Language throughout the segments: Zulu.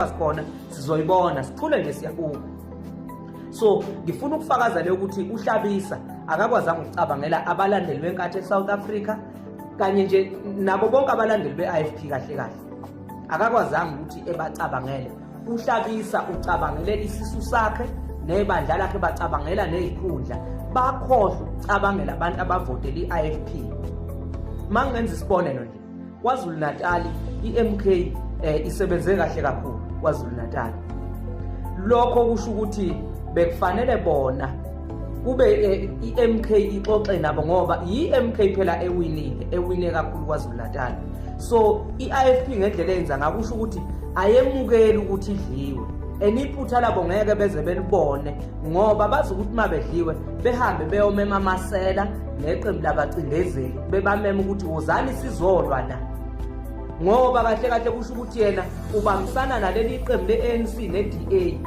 Sikhona, sizoyibona, sithule nje, siyabuka. So ngifuna ukufakaza le ukuthi uHlabisa akakwazanga ukucabangela abalandeli beNkatha eSouth Africa kanye nje nabo bonke abalandeli be-IFP. Kahle kahle akakwazanga ukuthi ebacabangele. UHlabisa ucabangele isisu sakhe nebandla lakhe, bacabangela nezikhundla, bakhohlwa ukucabangela abantu abavotela i-IFP. Mangenza isibonelo nje, KwaZulu Natal i-MK isebenze kahle kakhulu KwaZulu Natal. Lokho kusho ukuthi bekufanele bona kube i-MK ixoxe nabo, ngoba i-MK phela ewinile, ewine kakhulu KwaZulu Natal. So i-IFP ngendlela eyenza ngakusho ukuthi ayemukeli ukuthi idliwe, and iphutha labo ngeke beze belibone, ngoba bazi ukuthi uma bedliwe behambe beyomema amasela neqembu labacindezeli, bebamema ukuthi wozani sizolwa la, ngoba kahle kahle kusho ukuthi yena ubambisana naleli qembu le-ANC ne-DA,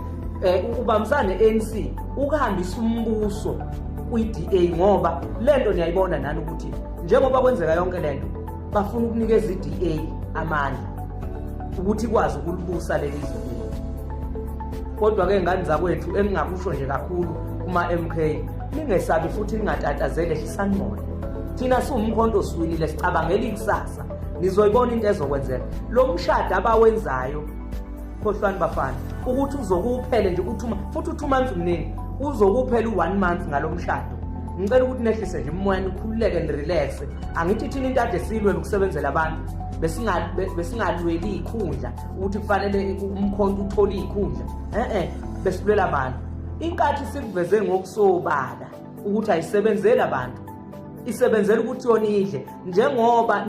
ubambisana ne-ANC ukuhambisa umbuso kwi-DA, ngoba lento niyayibona nani ukuthi njengoba kwenzeka yonke lento, bafuna ukunikeza i-DA amandla ukuthi ikwazi ukulibusa leli zwe. Kodwa-ke ngane zakwethu, engingakusho nje kakhulu kuma-MK, ningesabi futhi ningatatazeli, ehlisani moya. Thina siwumkhonto, siwinile, sicabangela ikusasa. Nizoyibona into ezokwenzeka. Lo mshado abawenzayo, khohlwani bafana ukuthi uzokuphele nje uthuma futhi u-2 months mningi, uzokuphela u-one month ngalo mshado. Ngicela ukuthi nehlise nje umoya, nikhululeke, nirelaxe. Angithi thina into ade siyilwela ukusebenzela abantu, besingalweli iy'khundla ukuthi kufanele umkhonto uthole iy'khundla. E-e, besilwela abantu. Inkathi sikuveze ngokusobala ukuthi ayisebenzeli abantu, isebenzela ukuthi yona idle, njengoba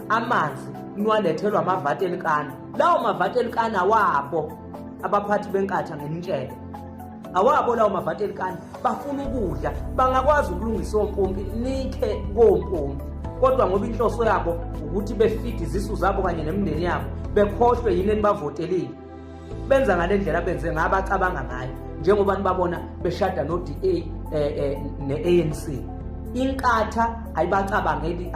amanzi niwalethelwa amavati elikana. Lawo mavati elikana wabo abaphathi beNkatha, ngenitshele, awabo lawo mavati elikana. Bafuna ukudla, bangakwazi ukulungisa ompompi, nikhe kompompi, kodwa ngoba inhloso yabo ukuthi befide izisu zabo kanye nemindeni yabo, bekhohlwe yini enibavotelile, benza ngale ndlela benze ngabacabanga ngayo, njengoba nibabona beshada no-DA ne-ANC. Inkatha ayibacabangeli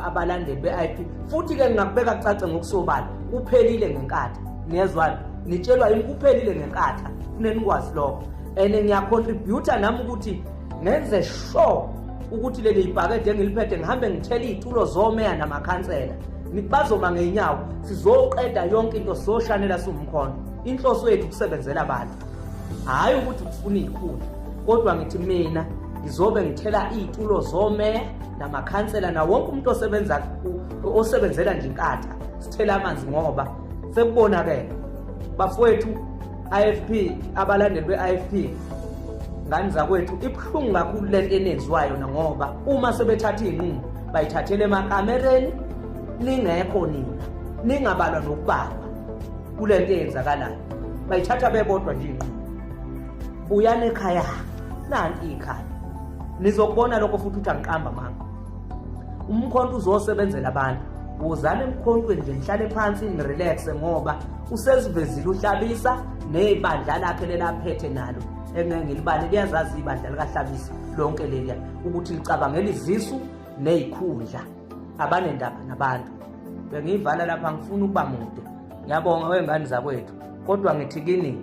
abalandeli be-IFP. Futhi-ke ngingakubeka kucace ngokusobala, kuphelile ngeNkatha. Niyezwana, nitshelwa yini? Kuphelile ngeNkatha, funeka nikwazi lokho. And ngiyacontributa nami ukuthi ngenze sure ukuthi leli ibhakede engiliphethe ngihambe ngithele iy'tulo zomeya namakhansela, bazoma ngey'nyawo. Sizoqeda yonke into, soshanela siwumkhonto. Inhloso yethu ukusebenzela abantu, hhayi ukuthi kufuna iy'khundla. Kodwa ngithi mina ngizobe ngithela iy'tulo zomeya namakhansela na wonke umuntu osebenza, osebenzela nje iNkatha, sithele amanzi, ngoba sekubonakele bafowethu. IFP, abalandeli be-IFP, ngane zakwethu, ibuhlungu kakhulu lento enenziwayo, ngoba uma sebethatha iy'nqumo bayithathele emakamereni ningekho nina, ningabalwa nokubalwa kule nto eyenzakalayo. Bayithatha bebodwa nje iy'nqumo. Buyani ekhaya, nanti ikhaya, nizokubona lokho futhi ukuthi angiqamba manga. Umkhonto uzosebenzela abantu. Wozani emkhontweni nje, nihlale phansi, nirelaxe, ngoba usezivezile uHlabisa nebandla lakhe lelaphethe nalo engeke ngilibale. Liyazazi ibandla likaHlabisa lonke leliya ukuthi licabangela izisu ney'khundla, abanendaba nabantu. Bengiyivala lapha, ngifuna ukuba mude. Ngiyabonga wengane zakwethu, kodwa ngithi kini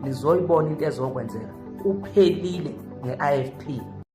nizoyibona into ezokwenzeka. Kuphelile nge-IFP.